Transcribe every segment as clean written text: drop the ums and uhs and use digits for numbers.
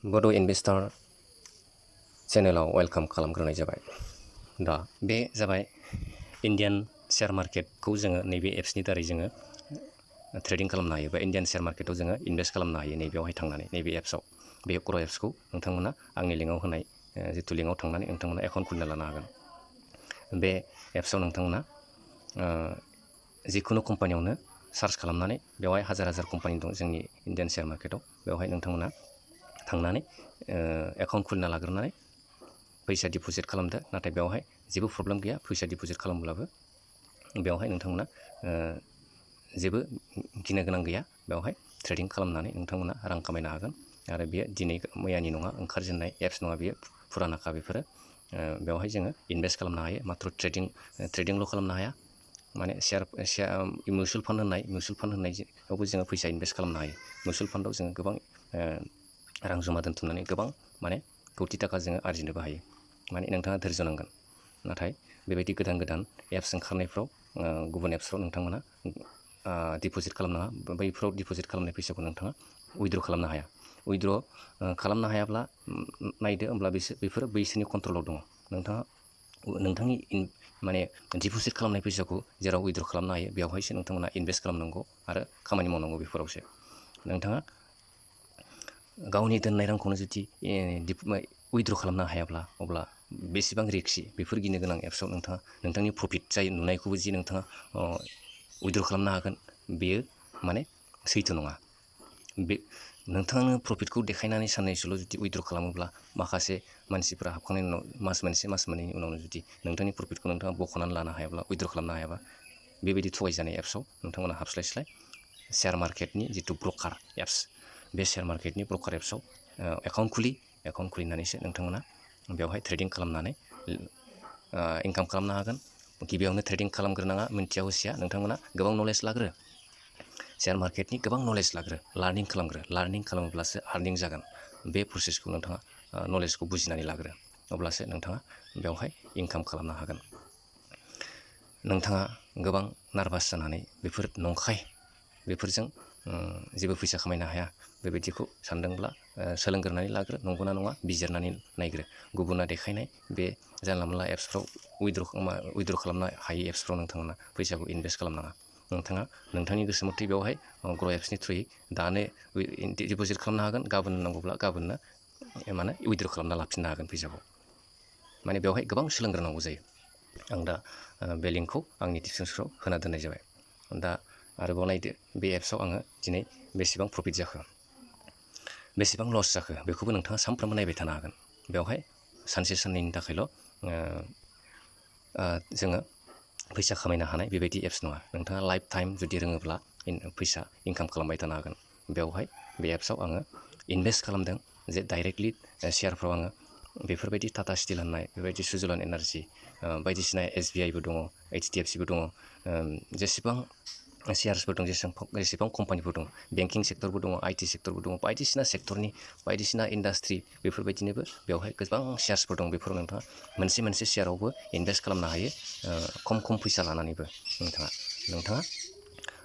बड' investor चेनेलाव welcome खालामग्रोनाय जाबाय। दा बे जाबाय इन्डियान शेयार मार्केटखौ जोङो नैबे एप्सनि दारै जोङो ट्रेडिं खालामनो हायो बा इन्डियान शेयार मार्केटआव जोङो इनभेस्ट खालामनो हायो नैबेयावहाय थांनानै नैबे एप्सआव। बे ग्र' एप्सखौ नोंथांमोना आंनि लिंकआव होनाय जिथु लिंकआव थांनानै नोंथांमोना एकाउन्ट खुलिना लानो हागोन। बे एप्सआव नोंथांमोना जिखुनु कम्पानियावनो सार्च खालामनानै बेवहाय हाजार हाजार कम्पानि दं जोंनि इन्डियान शेयार मार्केटआव। बेवहाय नोंथांमोना थांनानै एकाउन्ट खुलिना लाग्रोनानै फैसा डिप'जिट खालामदो। नाथाय बेवहाय जेबो प्रब्लेम गैया। फैसा डिप'जिट खालामब्लाबो बेवहाय नोंथांमोना जेबो गिनो गोनां गैया। बेवहाय ट्रेडिं खालामनानै नोंथांमोना रां खामायनो हागोन। आरो बेयो दिनै मैयानि नङा, ओंखारजेननाय एप्स नङा, बेयो फुरानाखा बेफोरो। बेवहाय जोङो इनभेस्ट खालामनो हायो। माथ्र' ट्रेडिंल' खालामनो हाया। माने मिउचुवेल फान्ड होननायावबो जोङो फैसा इनभेस्ट खालामनो हायो। मिउचुवेल फान्डआव जोङो गोबां रां जमा दोनथुमनानै गोबां माने कौटि थाखा जोङो आरजिनोबो हायो। माने नोंथाङा धैर्य नांगोन। नाथाय बेबायदि गोदान गोदान एप्स ओंखारनायफ्राव गुबुन एप्सफ्राव नोंथांमोना डिप'जिट खालामनाङा। बैफोराव डिप'जिट खालामनाय फैसाखौ नोंथाङा उइद्र' खालामनो हाया। उइद्र' खालामनो हायाब्ला नायदो, होमब्ला बेफोरो बैसोरनि कन्ट्रलाव दङ। नोंथाङा नोंथांनि माने डिप'जिट खालामनाय फैसाखौ जेराव उइद्र' खालामनो हायो बेवहायसो नोंथांमोना इनभेस्ट खालामनांगौ आरो खामानि मावनांगौ। बेफोरावसो नोंथाङा गावनि दोननाय रांखौनो जुदि उइद्र' खालामनो हायाब्ला अब्ला बेसेबां रिक्सि। बेफोर गिनो गोनां एप्सआव नोंथाङा नोंथांनि प्रफिट जाय नुनायखौबो जि नोंथाङा उइद्र' खालामनो हागोन, बेयो माने सैथो नङा। बे नोंथांनो प्रफिटखौ देखायनानै साननैसोल' जुदि उइद्र' खालामोब्ला माखासे मानसिफ्रा हाबखांनायनि उनाव मास मोनसे मास मोननैनि उनावनो जुदि नोंथांनि प्रफिटखौ नोंथाङा बख'नानै लानो हायाब्ला, उइद्र' खालामनो हायाबा, बेबायदि थगायजानाय एप्सआव नोंथांमोना हाबस्लायस्लाय शेयार मार्केटनि जिथु ब्रकार एप्स, बे शेयार मार्केटनि ब्रकार एप्सआव एकाउन्ट खुलिनानैसो नोंथांमोना बेवहाय ट्रेडिं खालामनानै इनकाम खालामनो हागोन। गिबियावनो ट्रेडिं खालामग्रोनाङा, मिन्थिया हसिया नोंथांमोना गोबां नलेज लाग्रो। शेयार मार्केटनि गोबां नलेज लाग्रो, लार्निं खालामग्रो। लार्निं खालामोब्लासो आर्निं जागोन। बे प्रसेसखौ नोंथाङा नलेजखौ बुजिनानै लाग्रो। अब्लासो नोंथाङा बेवहाय इनकाम खालामनो हागोन। नोंथाङा गोबां नार्भास जानानै बेफोरजों जेबो फैसा खामायनो हाया बेबायदिखौ सानदोंब्ला सोलोंग्रोनानै लाग्रो। नंगौना नङा बिजिरनानै नायग्रो। गुबुना देखायनाय बे जानला मोनला एप्सफ्राव उइद्र' खालामनो हायै एप्सफ्राव नोंथांमोना फैसाखौ इनभेस्ट खालामनाङा। नोंथाङा नोंथांनि गोसो मथे बेवहाय ग्र' एप्सनि थ्रुयै दानो डिप'जिट खालामनो हागोन। गाबोन नांगौब्ला गाबोननो उइद्र' खालामना लाफिननो हागोन फैसाखौ। माने बेवहाय गोबां सोलोंग्रोनांगौ जायो। आं दा बे लिंकखौ आंनि डिसक्रिपसनाव होना दोननाय जाबाय। दा आरोबाव नायदो, बे एप्सआव आङो दिनै बेसेबां प्रफिट जाखो, बेसेबां लस जाखो, बेखौबो नोंथाङा सानफ्रामबो नायबाय थानो हागोन। बेवहाय सानसे साननैनि थाखायल' जोङो फैसा खामायनो हानाय बेबायदि एप्स नङा। नोंथाङा लाइफ टाइम जुदि रोङोब्ला फैसा इनकाम खालामबाय थानो हागोन। बेवहाय बे एप्सआव आङो इनभेस्ट खालामदों जे डाइरेक्टलि शेयारफ्राव आङो बेफोरबायदि टाटा स्टिल होननाय, बेबायदि सुजुलान एनार्जि, बायदिसिना SBIबो दङ, HDFCबो दङ, जेसेबां शेयार्सफोर दं, जेसेबां कम्पानिफोर दं, बेंकिं सेक्टरबो दङ, IT सेक्टरबो दङ, बायदिसिना सेक्टरनि बायदिसिना इन्डास्ट्रि, बेफोरबायदिनोबो बेवहाय गोबां शेयार्सफोर दं। बेफोराव नोंथाङा मोनसे शेयारावबो इनभेस्ट खालामनो हायो। खम फैसा लानानैबो नोंथाङा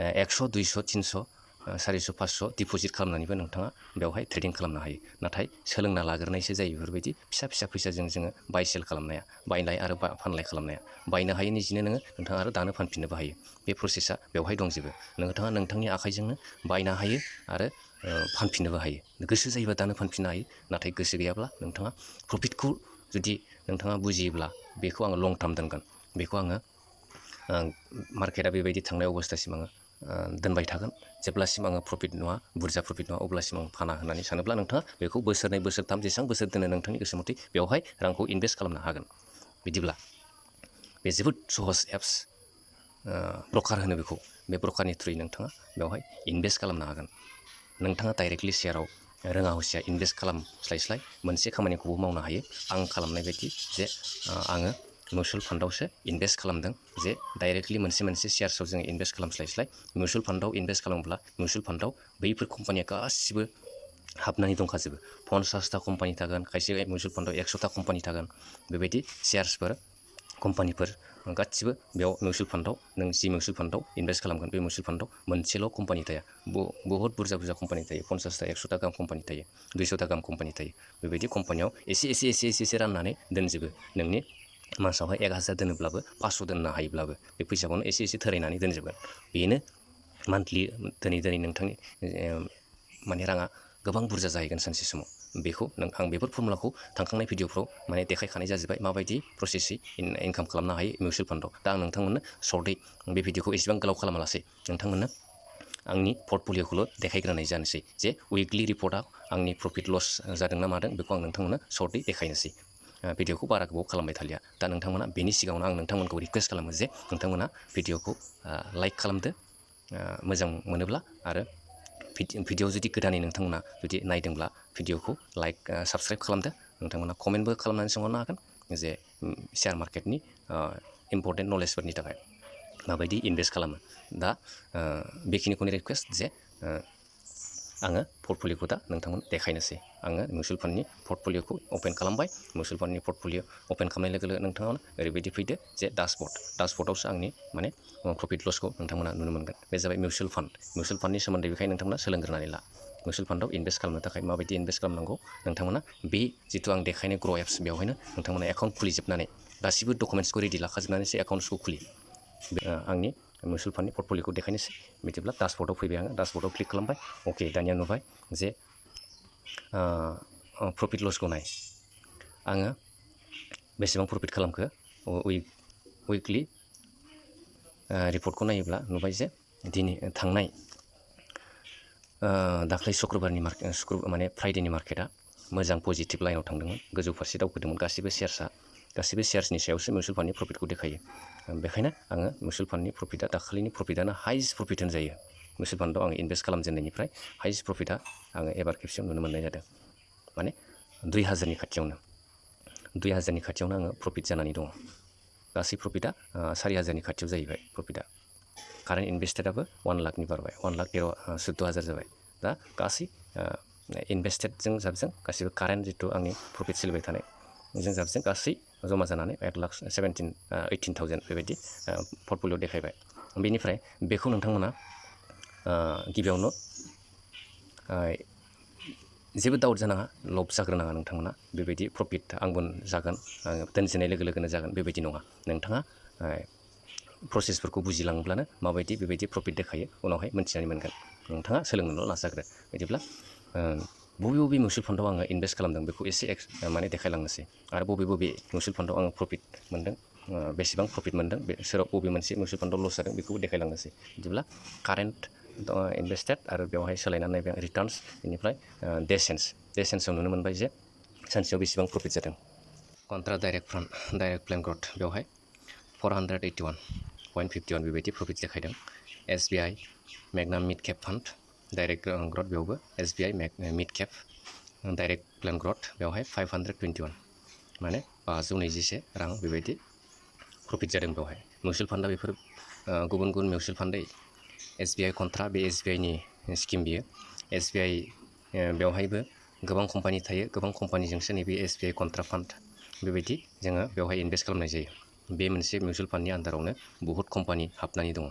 100, 200, 300, 400, 500 डिप'जिट खालामनानैबो नोंथाङा बेवहाय ट्रेडिं खालामनो हायो। नाथाय सोलोंना लाग्रोनायसो जायो। बेफोरबायदि फिसा फैसाजों जोङो बाय सेल खालामनाया, बायनाय आरो फानलाय खालामनाया। बायनो हायो निजिनो नोंथाङा आरो दानो फानफिननोबो हायो। बे प्रसेसा बेवहाय दंजोबो। नोंथाङा नोंथांनि आखाइजोंनो बायनो हायो आरो फानफिननोबो हायो। गोसो जायोबा दानो फानफिननो हायो। नाथाय गोसो गैयाब्ला नोंथाङा प्रफिटखौ जुदि नोंथाङा बुजियोब्ला बेखौ आङो लं टार्म दोनगोन। बेखौ आङो मार्केटआ बेबायदि थांनाय अबस्थासिम आङो दोनबाय थागोन। जेब्लासिम आङो प्रफिट नङा, बुरजा प्रफिट नङा, अब्लासिम आं फाना होननानै सानोब्ला नोंथाङा बेखौ बोसोरनै, बोसोरथाम, जेसेबां बोसोर दोनो नोंथांनि गोसो मथे बेवहाय रांखौ इनभेस्ट खालामनो हागोन। बिदिब्ला बे जोबोद सहज एप्स, ब्रकार होनो बेखौ। बे ब्रकारनि थ्रुयै नोंथाङा बेवहाय इनभेस्ट खालामनो हागोन। नोंथाङा डाइरेक्टलि शेयाराव रोङा हसिया इनभेस्ट खालामस्लायस्लाय मोनसे खामानिखौबो मावनो हायो। आं खालामनाय बायदि जे आङो मिउचुवेल फान्डआवसो इनभेस्ट खालामदों। जे डाइरेक्टलि मोनसे शेयार्सआव जोङो इनभेस्ट खालामस्लायस्लाय मिउचुवेल फान्डआव इनभेस्ट खालामोब्ला मिउचुवेल फान्डआव बैफोर कम्पानिया गासिबो हाबनानै दंखाजोबो। 50टा कम्पानि थागोन, खायसे मिउचुवेल फान्डआव 100टा कम्पानि थागोन। बेबायदि शेयार्सफोर कम्पानिफोर गासिबो बेयाव मिउचुवेल फान्डआव नों जि मिउचुवेल फान्डआव इनभेस्ट खालामगोन बे मिउचुवेल फान्डआव मोनसेल' कम्पानि थाया, बहुत बुरजा कम्पानि थायो, 50टा 100टा गाहाम कम्पानि थायो, 200टा गाहाम कम्पानि थायो। बेबायदि कम्पानियाव एसे राननानै दोनजोबो। नोंनि मासावहाय 1000 दोनोब्लाबो 500 दोननो हायोब्लाबो बे फैसाखौनो एसे थोरायनानै दोनजोबगोन। बेनो मान्थलि दोनै नोंथांनि माने राङा गोबां बुरजा जाहैगोन सानसे समाव। बेखौ आं बेफोर फर्मुलाखौ थांखांनाय भिडिअफ्राव माने देखायखानाय जाजोब्बाय माबायदि प्रसेसै इनकाम खालामनो हायो मिउचुवेल फान्डआव। दा आं नोंथांमोननो सर्टै बे भिडिअखौ एसेबां गोलाव खालामालासै नोंथांमोननो आंनि पर्टफलिअखौल' देखायग्रोनाय जानोसै जे उइकलि रिपर्टआ आंनि प्रफिट लस जादोंना मादों बेखौ आं नोंथांमोननो सर्टै देखायनोसै। भिडिअखौ बारा गोबाव खालामबाय थालिया। दा नोंथांमोना बेनि सिगाङावनो आं नोंथांमोनखौ रिकुवेस्ट खालामो जे नोंथांमोना भिडिअखौ लाइक खालामदो मोजां मोनोब्ला, आरो भिडिअ जुदि गोदानै नोंथांमोना जुदि नायदोंब्ला भिडिअखौ लाइक साबस्क्राइब खालामदो। नोंथांमोना कमेन्टबो खालामनानै सोंहरनो हागोन जे शेयार मार्केटनि इम्परटेन्ट नलेजफोरनि थाखाय माबायदि इनभेस्ट खालामो। दा बेखिनिखौनो रिकुवेस्ट जे आङो पर्टफलिअखौ दा नोंथांमोन देखायनोसै। आङो मिउचुवेल फान्डनि पर्टफलिअखौ अपेन खालामबाय। मिउचुवेल फान्डनि पर्टफलिअ अपेन खालामनाय लोगो लोगो नोंथाङा ओरैबायदि फैदो जे डासबर्डआवसो आंनि माने प्रफिट लसखौ नोंथांमोना नुनो मोनगोन। बे जाबाय मिउचुवेल फान्डनि सोमोन्दै बेखायनो नोंथांमोना सोलोंग्रोनानै ला। मिउचुवेल फान्डआव इनभेस्ट खालामनो थाखाय माबायदि इनभेस्ट खालामनांगौ नोंथांमोना बे जिथु आं देखायनाय ग्र' एप्स बेवहायनो नोंथांमोना एकाउन्ट खुलिजोबनानै गासिबो डकुमेन्ट्सखौ रेडि लाखाजोबनानैसो एकाउन्ट्सखौ खुलि। आंनि मिउचुवेल फान्डनि पर्टफलिअखौ देखायनोसै। बिदिब्ला डासबर्डआव फैबाय आङो, डासबर्डआव क्लिक खालामबाय। अके, दानिया नुबाय जे प्रफिट लसखौ नाय। आङो बेसेबां प्रफिट खालामखो उइकलि रिपर्टखौ नायोब्ला नुबाय जे दिनै थांनाय दाख्लै शुक्रबारनि माने फ्राइडेनि मार्केटआ मोजां पजिटिभ लाइनाव थांदोंमोन, गोजौ फारसे दावखोदोंमोन। गासिबो शेयार्सनि सायावसो मिउचुवेल फान्डनि प्रफिटखौ देखायो। बेखायनो आङो मिउचुवेल फान्डनि प्रफिटआ दाखालिनि प्रफिटआनो हाइस्ट प्रफिट होनजायो। मिउचुवेल फान्डआव आं इनभेस्ट खालामजेननायनिफ्राय हाइस्ट प्रफिटआ आङो एबार खेबसेयाव नुनो मोननाय जादों। माने 2000नि खाथियावनो आङो प्रफिट जानानै दङ। गासै प्रफिटआ 4000नि खाथियाव जाहैबाय प्रफिटआ। कारेन्ट इनभेस्टेडआबो 1 लाखनि बारबाय, 1,14,000 जाबाय। दा गासै इनभेस्टेडजों जाबजों गासैबो कारेन्ट जिथु आंनि प्रफिट सोलिबाय थानाय जों जाबजों गासै जमा जानानै 1,18,000 बेबायदि पर्टफलिअ देखायबाय। बेनिफ्राय बेखौ नोंथांमोना गिबियावनो जेबो डाउट जानाङा, लब जाग्रोनाङा। नोंथांमोना बेबायदि प्रफिट आंबो जागोन, दोनजेननाय लोगो लोगोनो जागोन बेबायदि नङा। नोंथाङा प्रसेसफोरखौ बुजिलाङोब्लानो माबायदि बेबायदि प्रफिट देखायो उनावहाय मोनथिनानै मोनगोन। नोंथाङा सोलोंनोल' नाजाग्रो। बिदिब्ला बबे मिउचुवेल फान्डआव आङो इनभेस्ट खालामदों बेखौ एसे माने देखायलांनोसै, आरो बबे मिउचुवेल फान्डआव आङो प्रफिट मोनदों, बेसेबां प्रफिट मोनदों, सोराव बबे मोनसे मिउचुवेल फान्डआव लस जादों बेखौबो देखायलांनोसै। बिदिब्ला कारेन्ट इनभेस्टेड आरो बेवहाय सोलायनानै नायबाय रिटार्न्स, बेनिफ्राय डेसेन्सआव नुनो मोनबाय जे सानसेयाव बेसेबां प्रफिट जादों। कन्ट्रा डाइरेक्ट प्लेन ग्रथ बेवहाय 481.51 बेबायदि प्रफिट देखायदों। SBI मेगनाम मिड केप फान्ड डाइरेक्ट ग्रथ बेयावबो SBI मिड केप डाइरेक्ट प्लेन ग्रथ बेवहाय 521 माने 521 रां बेबायदि प्रफिट जादों बेवहाय। मिउचुवेल फान्डआ बेफोर गुबुन मिउचुवेल फान्ड SBI कन्ट्रा, बे SBIनि स्किम बियो। SBI बेवहायबो गोबां कम्पानि थायो, गोबां कम्पानिजोंसो नैबे SBI कन्ट्रा फान्ड बेबायदि जोङो बेवहाय इनभेस्ट खालामनाय जायो। बे मोनसे मिउचुवेल फान्डनि आन्दारावनो बहुद कम्पानि हाबनानै दङ।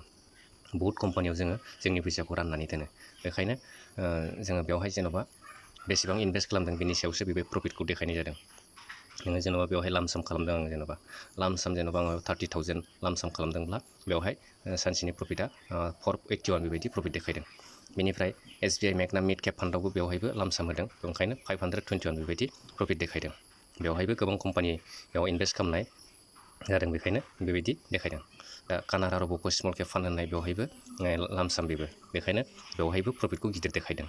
बहुद कम्पानियाव जोङो जोंनि फैसाखौ राननानै दोनो। बेखायनो जोङो बेवहाय जेन'बा बेसेबां इनभेस्ट खालामदों बेनि सायावसो बे प्रफिटखौ देखायनाय जादों। नोङो जेन'बा बेवहाय लामसाम खालामदों, आङो जेन'बा आङो 30,000 लामसाम खालामदोंब्ला बेवहाय सानसेनि प्रफिटआ 481 बेबायदि प्रफिट देखायदों। बेनिफ्राय SBI मेगनाम मिड केप फान्डआवबो बेवहायबो लामसाम होदों, ओंखायनो 521 बेबायदि प्रफिट देखायदों। बेवहायबो गोबां कम्पानियाव इनभेस्ट खालामनाय जादों, बेखायनो बेबायदि देखायदों। दा कानारा रब'क स्मल केप फान्ड होननाय बेवहायबो लामसाम बेखायनो बेवहायबो प्रफिटखौ गिदिर देखायदों।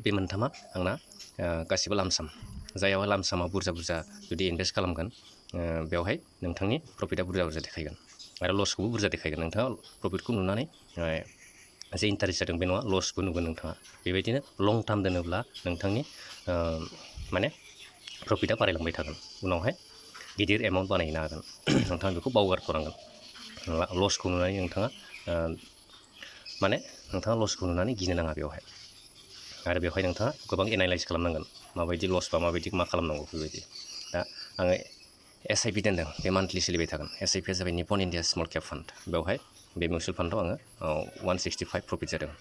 बे मोनथामा आंना गासिबो लामसाम। जायहा लामसामाव बुरजा जुदि इनभेस्ट खालामगोन बेवहाय नोंथांनि प्रफिटआ बुरजा देखायगोन आरो लसखौबो बुरजा देखायगोन। नोंथाङा प्रफिटखौ नुनानै जे इन्टारेस्ट जादों बे नङा, लसबो नुगोन नोंथाङा। बेबायदिनो लं टार्म दोनोब्ला नोंथांनि माने प्रफिटआ बारायलांबाय थागोन। उनावहाय गिदिर एमाउन्ट बानायनो हागोन। नोंथाङा बेखौ बावगारथ'नांगोन। लसखौ नुनानै नोंथाङा लसखौ नुनानै गिनो नाङा बेवहाय। आरो बेवहाय नोंथाङा गोबां एनालाइज खालामनांगोन, माबायदि लस बा माबायदि मा खालामनांगौ बेबायदि। दा आङो SIP दोनदों बे मान्थलि सोलिबाय थागोन। SIP आ जाबाय Nippon India small cap fund. बेवहाय बे मिउचुवेल फान्डआव आङो 165 प्रफिट जादों।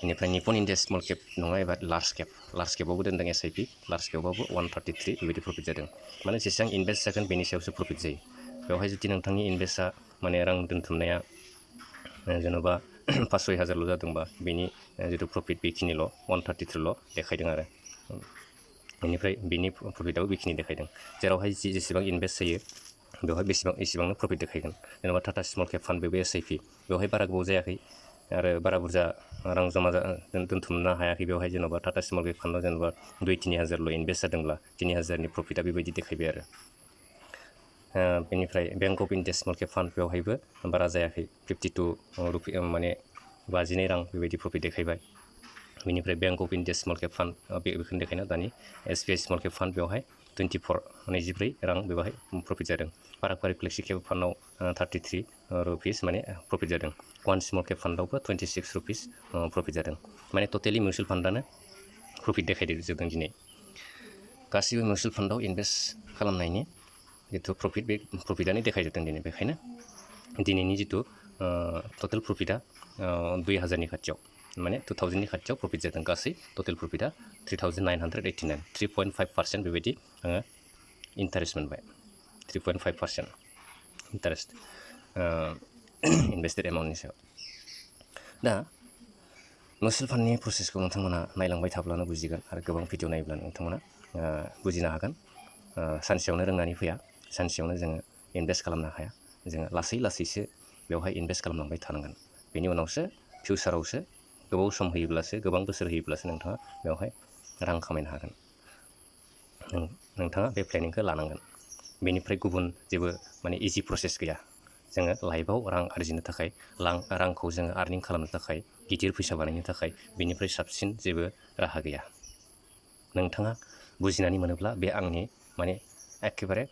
बेनिफ्राय निपन इन्डिया स्मल केप नङा एबा लार्ज केपआवबो दोनदों SIP। लार्ज केपआवबो 133 बेबायदि प्रफिट जादों। माने जेसेबां इनभेस्ट जागोन बेनि सायावसो प्रफिट जायो। बेवहाय जुदि नोंथांनि इनभेस्टआ माने रां दोनथुमनाया जेन'बा 5-6 हाजारल' जादोंबा बेनि जिथु प्रफिट बेखिनिल' 133ल' देखायदों आरो। बेनिफ्राय बेनि प्रफिटआबो बेखिनि देखायदों। जेरावहाय जेसेबां इनभेस्ट जायो बेवहाय एसेबांनो प्रफिट देखायगोन। जेनेबा टाटा स्मल केप फान्ड बेबो SIP बेवहाय बारा गोबाव जायाखै आरो बारा बुरजा रां जमा दोनथुमनो हायाखै। बेवहाय जेन'बा टाटा स्मल केप फान्डआव जेनेबा 2-3 हाजारल' इनभेस्ट जादोंब्ला 3 हाजारनि प्रफिटआ बेबायदि देखायबाय आरो। बेनिफ्राय bank of India small cap fund बेवहायबो बारा जायाखै 52 माने 52 रां बेबायदि प्रफिट देखायबाय। बेनिफ्राय bank of India small cap fund बेखौनो देखायना दानि SBI स्मल केप फान्ड बेवहाय 24 रां बेवहाय प्रफिट जादों। फाराग फ्लेक्सि केप फान्डआव 33 रुपिस माने प्रफिट जादों। वान स्मल केप फान्डआवबो 26 रुपिस प्रफिट जादों। माने टटेलि मिउचुवेल फान्डआनो प्रफिट देखायजोबदों दिनै। गासिबो मिउचुवेल फान्डआव इनभेस्ट खालामनायनि जिथु प्रफिट बे प्रफिटआनो देखायजोबदों दिनै। बेखायनो दिनैनि जिथु टटेल प्रफिटआ 2000नि खाथियाव माने 2000नि खाथियाव प्रफिट जादों। गासै टटेल प्रफिटआ 3989 3.5% बेबायदि आङो इन्टारेस्ट मोनबाय। 3.5% इन्टारेस्ट इनभेस्टेड एमाउन्टनि सायाव। दा मिउचुवेल फान्डनि प्रसेसखौ नोंथांमोना नायलांबाय थाब्लानो बुजिगोन आरो गोबां भिडिअ नायोब्लानो नोंथांमोना बुजिनो हागोन। सानसेयावनो रोंनानै फैया, सानसेयावनो जोङो इनभेस्ट खालामनो हाया। जोङो लासैसो बेवहाय इनभेस्ट खालामलांबाय थानांगोन। बेनि उनावसो फिउचारावसो गोबाव सम होयोब्लासो, गोबां बोसोर होयोब्लासो नोंथाङा बेवहाय रां खामायनो हागोन। नोंथाङा बे प्लेनिंखौ लानांगोन। बेनिफ्राय गुबुन जेबो माने इजि प्रसेस गैया। जोङो लाइफआव रां आरजिनो थाखाय, रांखौ जोङो आर्निं खालामनो थाखाय, गिदिर फैसा बानायनो थाखाय बेनिफ्राय साबसिन जेबो राहा गैया। नोंथाङा बुजिनानै मोनोब्ला बे आंनि माने एखेबारे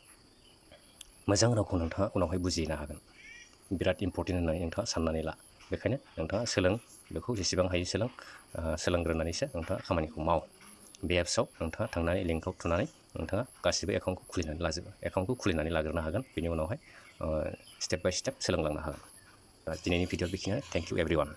मोजां रावखौ नोंथाङा उनावहाय बुजिनो हागोन। बिराद इम्परटेन्ट होननानै नोंथाङा साननानै ला। बेखायनो नोंथाङा बेखौ जेसेबां हायो सोलोंग्रोनानैसो नोंथाङा खामानिखौ माव। बे एप्सआव नोंथाङा थांनानै लिंकआव थुनानै नोंथाङा गासिबो एकाउन्टखौ खुलिनानै लाग्रोनो हागोन। बेनि उनावहाय स्टेप बाय स्टेप सोलोंलांनो हागोन। दिनैनि भिडिअ बेखिनियानो। Thank you everyone.